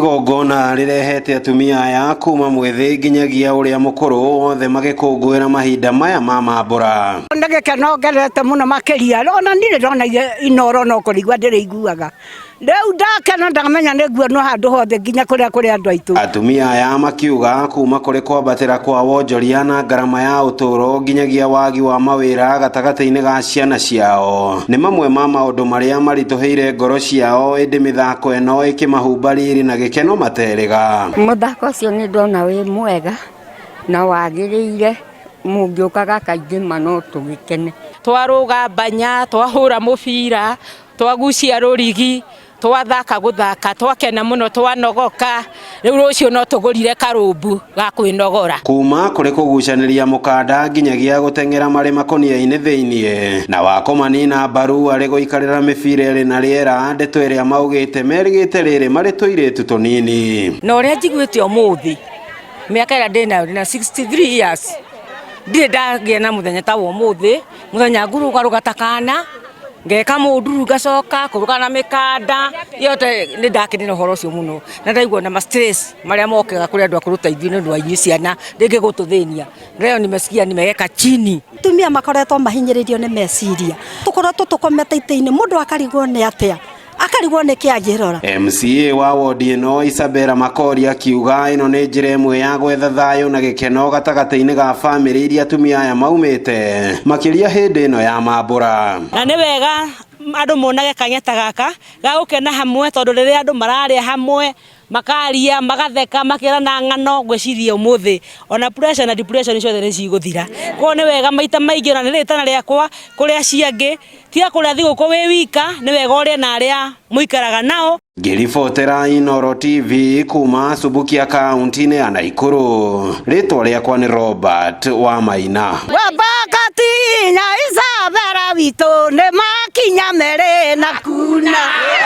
Igongona rĩrehete atumia aya kuma mwĩthĩ nginyagia ũrĩa mũkũrũ, othe magĩkũngũĩra mahinda maya ma mambũra. Nĩ gĩkeno ngenete mũno makĩria, ona ndirĩ ndona Inoro no kũrĩigua ndĩrĩiguaga. Rĩu ndakena ndamenya nĩ nguonwo handũ hothe nginya kũrĩa kũrĩ andũ aitũ. Atumia aya makiuga kuma kũrĩ kwambatĩra kwa wonjoria na ngarama ya ũtũũro nginyagia wagi wa mawĩra gatagatĩ-inĩ ga ciana ciao nĩ mamwe ma maũndũ marĩa maritũhĩire ngoro ciao, ĩndĩ mĩthako ĩno ĩkĩmahumba riri na gĩkeno materĩga. Mũthako ũcio nĩ ndona wĩ mwega na wagĩrĩire, mũngĩũkaga kaingĩ ma no tũgĩkene. Twarũga mbanya, twahũra mũbira, twagucia rũrigi, twathaka gũthaka, twakena mũno, twanogoka. Rĩu rũciũ no tũgũrire karũmbu ga kwĩnogora. Kuma kũrĩ kũgucanĩria mũkanda nginyagia gũteng'era marĩ makũnia-inĩ thĩiniĩ na wa kũmanina mbaru arĩ gũikarĩra mĩbira ĩrĩ na rĩera, ndeto ĩrĩa maugĩte merĩgĩte rĩrĩ marĩ tũirĩtu tũnini. Na ũrĩa njiguĩte ũmũthĩ, mĩaka ĩrĩa ndĩnayo, ndĩna 63 years, ndirĩ ndagĩa na mũthenya ta wa ũmũthĩ, mũthenya ngũrũgarũga ta kana ngeka mũnduru, ngacoka kũrũga na mĩkanda yote. Nĩ ndakenera ũhoro ũcio mũno na ndaigua na ma stress marĩa mokaga kũrĩ andũ akũrũ ta ithuĩ nĩ ũndũ wa inyuĩ ciana rĩngĩ gũtũthĩnia, leo nimesikia nimeweka chini. Atumia makoretwo mahinyĩrĩirio nĩ meciria, tũkoretwo tũkomete itĩ-inĩ, mũndũ akarigwo nĩ atĩa, akarigwo nĩ kĩ angĩrora. MCA wa wodi ĩno Isabella Makori akiuga ĩno nĩ njĩra ĩmwe ya gwetha thayũ na gĩkeno gatagatĩ-inĩ ga bamĩrĩ iria atumia aya maumĩte, makĩria hĩndĩ ĩno ya mambũra. Na nĩ wega andũ monage kanya ta gaka ga gũkena hamwe, tondũ rĩrĩa andũ mararĩa hamwe, makaria, magatheka, makĩrana ng'ano, ngwĩciria ũmũthĩ ona pressure na depression ciothe nĩ cigũthira. Koguo nĩ wega maita maingĩ, ona nĩ rĩtana rĩakwa kũrĩ acio angĩ, tiga kũrĩa thigũkũ wĩ wika, nĩ wega ũrĩe na arĩa mũikaraga nao. Ngĩribotera Inoro TV kuma Subukia, kaunti-inĩ ya Naikuru, rĩtwa rĩakwa nĩ Robert Wamaina. Wambakatinya Isabella witũ nĩ makinya merĩ na kuna.